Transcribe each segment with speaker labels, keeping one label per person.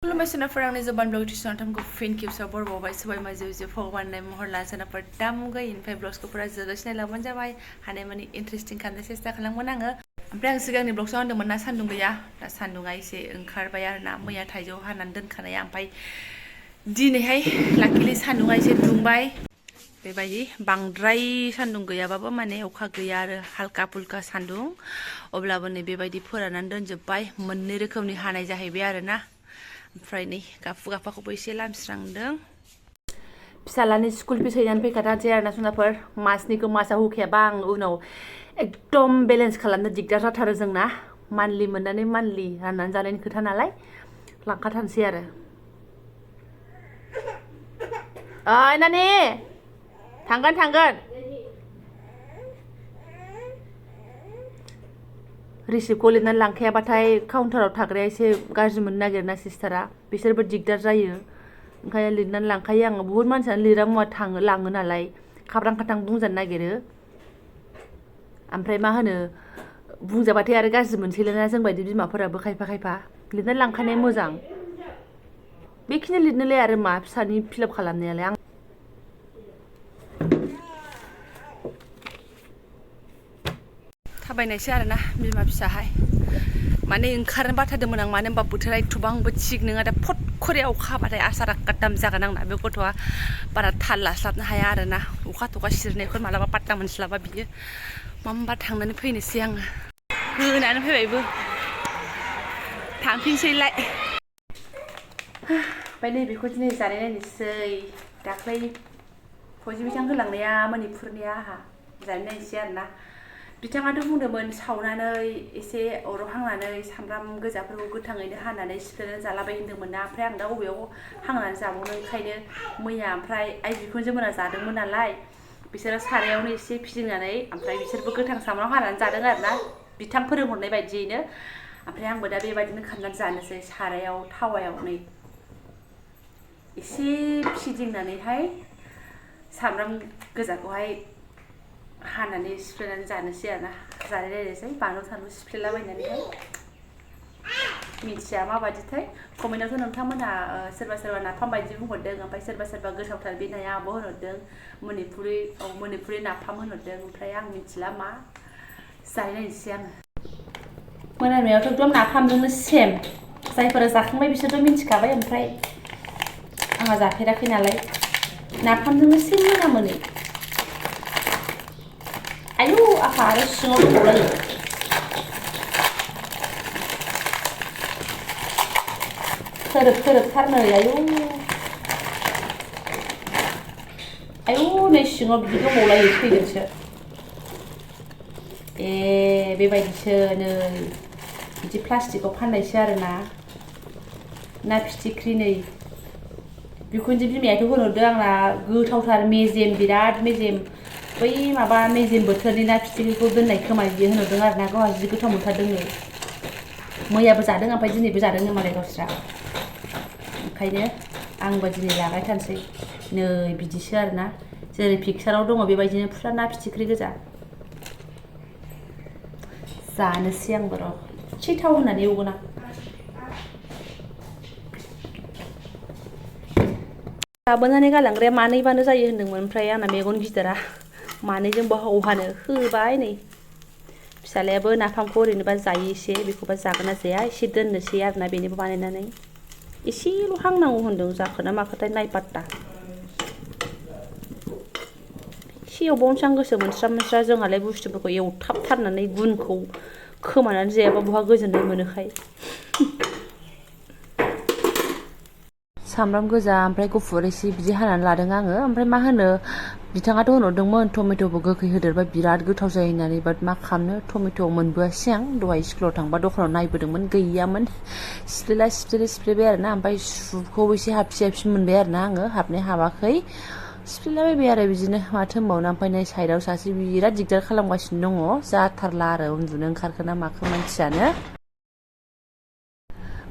Speaker 1: खुलुमबाय सोनाफोर आंनि जबानब्लग टिउसनाव फिन खेबसेयाव बरबावबाय सबाय माजे भगवान महर लाना सोनाफोर दामुगै इनिफ्राय ब्लग्सखौ फुरा जोगासिनो लाबानो जाबाय हानायमानि इन्टारेस्टिं खालामनो सेस्था खालामगोन आङो ओमफ्राय आं सिगांनि ब्लग्सआव होनदोंमोन ना सान्दुं गैया दा सान्दुङा एसे ओंखारबाय आरो ना मैया थाइजौ हानानै दोनखानाया ओमफ्राय दिनैहाय लाकिलि सान्दुङा एसे दुंबाय बेबायदि बांद्राय सान्दुं गैयाबाबो माने अखा गैया आरो हालका फुलका सान्दुं अब्लाबो नै बेबायदि फोराननानै दोनजोबबाय मोननै रोखोमनि हानाय जाहैबाय आरो ना ओमफ्राय नै गाफु गाफाखौबो एसे लामस्रांदों फिसालानि स्कुल फिस हैनानै फैखाथारसै आरो ना सोनाफोर मासनिखौ मासाव होखायाबा आं उनाव एकदम बेलेन्स खालामनो दिगदार जाथारो जोंना मान्थलि मोननानै मान्थलि राननानै जानायनि खोथा नालाय लांखाथारसै आरो ओइ नानि थांगोन रिसिप्टखौ लिरनानै लांखायाबाथाय काउन्टाराव थाग्राया एसे गाज्रि मोननो नागिरोना सिस्टारा बिसोरबो दिगदार जायो ओंखायनो लिरनानै लांखायो आङो बुहुत मानसियानो लिरा मुवा लाङो नालाय खाब्रां खाथां बुंजानो नागिरो ओमफ्राय मा होनो बुंजाबाथाय आरो गाज्रि मोनसैलायना जोंबायदि बिमाफोराबो खायफा लिरनानै लांखानाया मोजां बेखिनि लिरनोलाय आरो मा फिसानि फिलाप खालामनायालाय आं थाबायनायसै आरोना बिमा फिसाहाय माने ओंखारनो बाथारदोंमोन आं मानो होनबा बोथोरा एथबांबो थिग नङा दा फट खरे अखा हाबाथाय आसारा काट्टाम जागोन आंना बे गथ'आ बारा थाल लास्लाबनो हाया आरोना अखा थखा सिरिनायफोर मालाबा पाट्टा मोनस्लाबा बियो मामबा थांनानै फैनोसै आङो होनानै फैबायबो थांफिनसैलाय ओमफ्राय नैबेखौ दिनै जानाय नायनोसै दाख्लै फौजि बिथां होलांनाया मनिपुरनिया आंहा जानाय नायनोसै आरोना बिथाङाथ' बुंदोंमोन सावनानै एसे अराव हांनानै सामब्राम गोजाफोरखौ गोथाङैनो हानानै सिफ्लेनानै जालाबाय होन्दोंमोन ना ओमफ्राय आं दा बबेयाव हांनानै जाबावनो ओंखायनो मैया ओमफ्राय आइ बिखुनजोमोना जादोंमोन नालाय बिसोरो सारायावनो एसे फिदिंनानै ओमफ्राय बिसोरबो गोथां सामब्राम हानानै जादों आरोना बिथां फोरोंहरनाय बायदियैनो ओमफ्राय आंबो दा बेबायदिनो खालामनानै जानोसै सारायाव थावायाव नै एसे फिदिंनानैहाय सामब्राम गोजाखौहाय हानानै सिफ्लेनानै जानोसै आरोना जानाय नायनोसै बानलु सानलु सिफ्लेलाबायनानैहाय मिथिया माबायदिथाय कमेन्टआवथ' नोंथांमोनहा सोरबा नाफाम बायदि बुंहरदों ओमफ्राय सोरबा गोथावथार बे नाया आब' होनहरदों मनिपुरि नाफाम होनहरदों ओमफ्राय आं मिथिला मा जानाय नायनोसै आङो मोनामनायावथ' एकदम नाफामजोंनो सेम जायफोरा जाखांबाय बिसोरथ' मिथिखाबाय ओमफ्राय आंहा जाफेराखै नालाय नाफामजोंनो सेम मोनामो नै आयु आफा आरो सिङाव दंबावलायो खोरोबथारनो आयु नै सिङाव बिदि दंबावलायो थैगोनसो ए बेबायदिसो नै बिदि प्लास्टिकआव फाननायसो आरोना ना फिथिख्रि नै बिखुनजो बिमायाथ' होनहरदों आंना गोथावथार मेजेम बिराद मेजेम बै माबा मेजेम बोथोरनि ना फिथिख्रिखौ दोननाय खोमा बियो होनहरदों आरोना गावहा जि गोथाव मोनथारदोंनो मैयाबो जादों ओमफ्राय दिनैबो जादोंनो मालाय गावस्रा ओंखायनो आंबो दिनै लागायथारसै नै बिदिसो आरोना जेरै पिकचाराव दङ बेबायदिनो फुरा ना फिथिख्रि गोजा जानोसै आंबो र' एसे थाव होनानै एवगोन आं लाबोनानै गालांग्राया मानैबानो जायो होन्दोंमोन ओमफ्राय आंना मेगन गिदिरा मानैजों बहानो होबाय नै फिसालायाबो नाफामखौ ओरैनोबा जायो एसे बेखौबा जागोन ना जाया एसे दोननोसै आरोना बेनिबो बानायनानै एसेल' हांनांगौ होन्दों जाखोना माखोथाय नायपात्ता एसे एवबावनोसै आं गोसो मोनस्रा जोंहालाय बुस्थुफोरखौ एवथाबथारनानै गुनखौ खोमानानै जायाबा बहा गोजोननाय मोनोखाय सामब्राम गोजा ओमफ्राय गुफुर एसे बिदि हानानै लादों आङो ओमफ्राय मा होनो बिथाङाथ' होनहरदोंमोन टमेट'बो गोखै होदेरबा बिराद गोथाव जायो होननानै बाट मा खालामनो टमेट' मोनबोआसै आं दहाय स्कुलाव थांबा दखानाव नायबोदोंमोन गैयामोन सिफ्लेबाय आरोना ओमफ्राय सुखौ एसे हाबसि मोनबाय आरोना आङो हाबनाय हाबाखै सिफ्लेलाबायबाय आरो बिदिनो माथो होनबावनो ओमफ्राय नै साइडआव सासे बिराद दिगदार खालामगासिनो दङ जाथारला आरो उन्दुनो ओंखारखोना माखो मानसियानो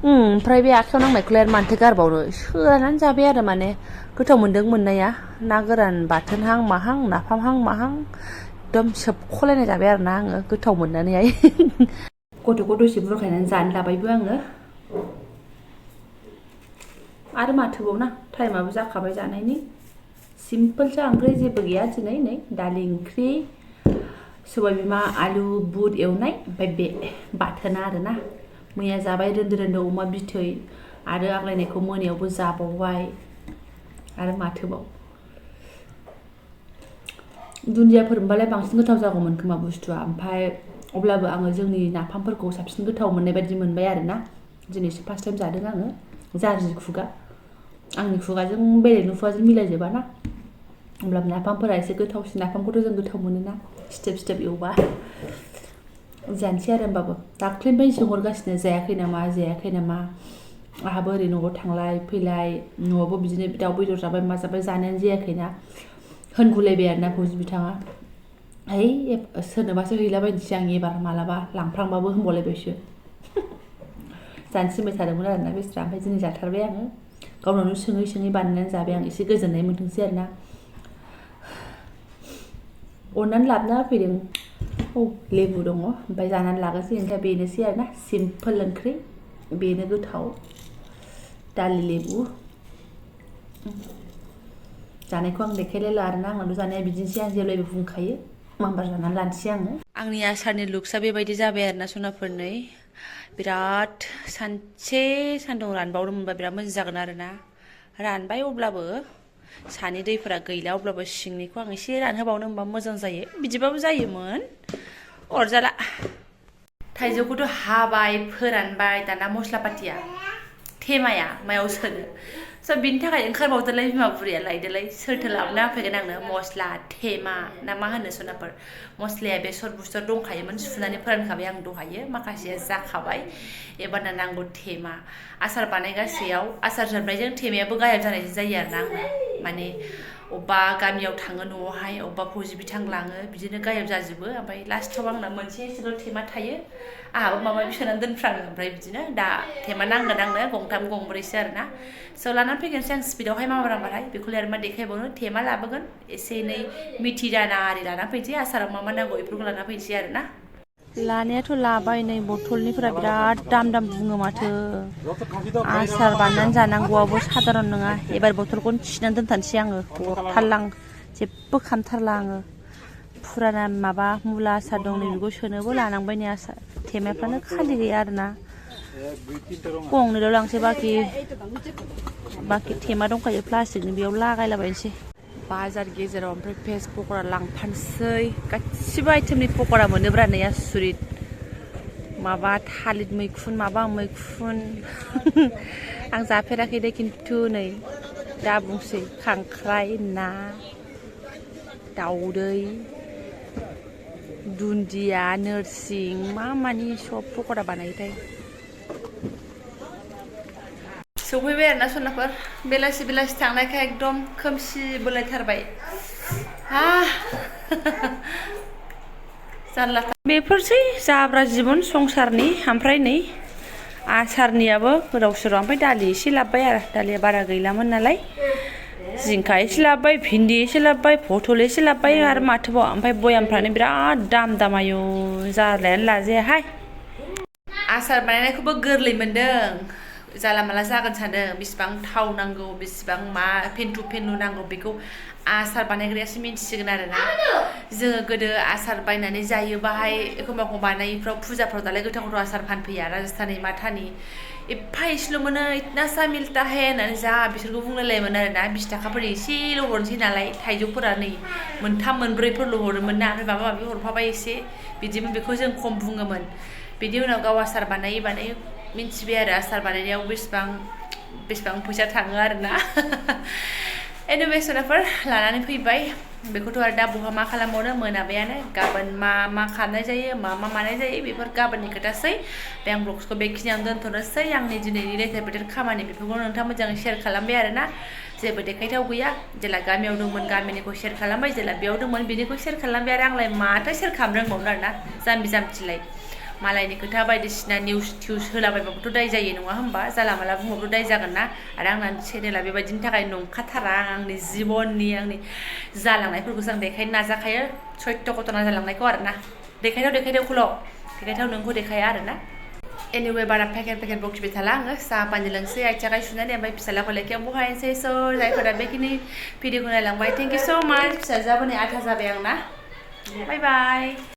Speaker 1: ओमफ्राय बे आखायाव नांनायखौलाय आरो मानोथो गारबावनो सोलानानै जाबाय आरो माने गोथाव मोनदों मोननाया ना गोरान बाथोनहां माहां नाफामहां माहां एकदम सोबख'लायनाय जाबाय आरो ना आङो गोथाव मोननानैहाय गथ'खौ दसे बुरखायनानै जानो लाबायबो आङो आरो माथोबाव ना टाइमाबो जाखाबाय जानायनि सिम्पोलसो ओंख्रि जेबो गैया दिनै नै दालि ओंख्रि सबायबिमा आलु बुट एवनाय ओमफ्राय बे बाथोना आरोना मैया जाबाय रोन्दो रोन्दो अमा बिथै आरो आग्लायनायखौ मोनायावबो जाबावबाय आरो माथोबाव दुन्दियाफोर मोनबालाय बांसिन गोथाव जागौमोन खोमा बुस्थुआ ओमफ्राय अब्लाबो आङो जोंनि नाफामफोरखौ साबसिन गोथाव मोननाय बायदि मोनबाय आरोना दिनैसो फार्स्ट टाइम जादों आङो जारजि खुगा आंनि खुगाजों बेलेगनि खुगाजों मिलायजोबा ना अब्लाबो नाफामफोरा एसे गोथावसिन नाफामखौथ' जों गोथाव मोनोना सिथेब सिथेब एवबा जानोसै आरो होमबाबो दाख्लैनिफ्राय सोंहरगासिनो जायाखै नामा आंहाबो ओरै न'आव थांलाय फैलाय न'आवबो बिदिनो दाउ बेदर जाबाय मा जाबाय जानायानो जायाखैना होनगुलायबाय आरोना फौजि बिथाङा है सोरनोबासो हैलाबायनोसै आं एबार मालाबा लांफ्रांबाबो होनबावलायबायसो जानो थिनबाय थादोंमोन आरोना बेस्रा ओमफ्राय दिनै जाथारबाय आङो गावनावनो सोङै बानायनानै जाबाय आं एसे गोजोननाय मोनथोंसै आरोना अननानै लाबोना होफैदों औ लेबु दङ ओमफ्राय जानानै लागोनसै ओमफ्राय बेनोसै आरोना सिम्पोल ओंख्रि बेनो गोथाव दालि लेबु जानायखौ आं देखायलायला आरोना आंनाथ' जानाया बिदिनोसै आं जेब्लायबो बुंखायो मामबार जानानै लानोसै आङो आंनि आसारनि लुक्सआ बेबायदि जाबाय आरोना सनाफोरनै बिराद सानसे सान्दुं रानबावनो मोनबा बिराद मोजां जागोन आरोना रानबाय अब्लाबो सानि दैफोरा गैला अब्लाबो सिंनिखौ आं एसे रानहोबावनो मोनबा मोजां जायो बिदिबाबो जायोमोन अरजाला थाइजौखौथ' हाबाय फोरानबाय दाना मस्ला पातिया थेमाया मायाव सोनो स' बिनि थाखाय ओंखारबावदोलाय बिमा बुरैया लायदोलाय सोरथो लाबोना होफैगोन आंनो मस्ला थेमा ना मा होनो सनाफोर मस्लाया बेसर बुसर दंखायोमोन सुनानै फोरानखाबाय आं दहायो माखासेया जाखाबाय एबारना नांगौ थेमा आसार बानायगासेयाव आसार जोबनायजों थेमायाबो गायब जानाय जायो आरोना आंना माने अबेबा गामियाव थाङो न'आवहाय अबेबा फौजि बिथां लाङो बिदिनो गायब जाजोबो ओमफ्राय लास्टआव आंना मोनसेल' थेमा थायो आंहाबो माबा माबि सोनानै दोनफ्राङो ओमफ्राय बिदिनो दा थेमा नांगोन आंनो गंथाम गंब्रैसो आरोना स' लानानै फैगोनसै आं स्पिडावहाय माबारांबाथाय बेखौलाय आरो मा देखायबावनो थेमा लाबोगोन एसे एनै मिथि दाना आरि लाना फैनोसै आसाराव मा नांगौ बेफोरखौ लाना फैनोसै आरोना लानायाथ' लाबाय नै बथलनिफोरा बिराद दाम बुङो माथो आसार बानायनानै जानांगौआबो साधारन नङा एबार बथलखौनो थिनानै दोनथारनोसै आङो हरथारला आं जेबो खालामथारला आङो फुराना माबा मुला आसार दं नै बेखौ सोनोबो लानांबाय नै आसार थेमाफ्रानो खालि गैया आरोना गंनैल' लांसै बाखि थेमा दंखायो प्लास्टिकनि बेयाव लागायलाबायनोसै बाजार गेजेराव ओमफ्राय भेज पक'रा लांफानोसै गासिबो आइटेमनि पक'रा मोनोब्रा नै आसुरित माबा थालिर मैखुन माबा मैखुन आं जाफेराखै दे खिन्थु नै दा बुंसै खांख्राइ ना दाउदै दुन्दिया नोरसिं मानि सब पक'रा बानायोथाय सौफैबाय आरोना सनाफोर बेलासि थांनायखाय एकदम खोमसि बोलायथारबाय जारला बेफोरसै जाब्रा जिबन संसारनि ओमफ्राय नै आसारनियाबो गोदाव सोराव ओमफ्राय दालि एसे लाबोबाय आरो दालिया बारा गैलामोन नालाय जिंखा एसे लाबोबाय भिन्दि एसे लाबोबाय पटल एसे लाबोबाय आरो माथोबाव ओमफ्राय बयामफ्रानो बिराद दाम आयु जारलायानो लाजायाहाय आसार बानायनायखौबो गोरलै मोनदों जाला माला जागोन सानदों बिसिबां थाव नांगौ बिसिबां मा फेनलु नांगौ बेखौ आसार बानायग्रायासो मिन्थिसिगोन आरोना जोङो गोदो आसार बायनानै जायो बाहाय एखमबा बानायफ्राव फुजाफ्राव दालाय गोथाव आसार फानफैया राजस्थाननि माथानि एफा एसेल' मोनो इतना सा मिलता है होननानै जा बिसोरखौ बुंलायलायोमोन आरोना 20 थाखाफोर एसेल' हरनोसै नालाय थाइजौफोरा नै मोनथाम मोनब्रैफोरल' हरोमोन ना ओमफ्राय माबा माबि हरफाबाय एसे बिदिमोन बेखौ जों खम बुङोमोन बिनि उनाव गाव आसार बानायै मिन्थिबाय आरो आसार बानायनायाव बेसेबां फैसा थाङो आरोना एनिवे सनाफोर लानानै फैबाय बेखौथ' आरो दा बहा मा खालामबावनो मोनाबायानो गाबोन मा खालामनाय जायो मा मानाय जायो बेफोर गाबोननि खोथासै बे आं ब्लग्सखौ बेखिनियावनो दोनथ'नोसै आंनि दिनैनि लेथेर खामानि बेफोरखौ नोंथाङा मोजाङै शेयार खालामबाय आरोना जेबो देखायथाव गैया जेला गामियाव दंमोन गामिनिखौ शेयार खालामबाय जेला बेयाव दंमोन बिनिखौ शेयार खालामबाय आरो आंलाय माथो शेयार खालामनो रोंबावनो आरोना जाम्बिलाय मालायनि खोथा बायदिसिना निउस टिउस होलाबायबाबोथ' दाय जायो नङा होमबा जाला माला बुंबाबोथ' दाय जागोन ना आरो आंना चेनेला बेबायदिनि थाखाय नंखाथारा आंनि जिबननि आंनि जालांनायफोरखौसो आं देखायनो नाजाखायो सत्य घटना जालांनायखौ आरोना देखायथाव नोंखौ देखाया आरोना anyway बारा पेकेट बखिबाय थाला आङो साहा पानि लोंसै आथिं आखाइ सुनानै ओमफ्राय फिसालाखौ लेखायाव बहायनोसै स' जायफोरा बेखिनि भिडिअखौ नायलांबाय थेंक इउ स' माच फिसाजोआबो नै 8 जाबाय आंना बाय बाय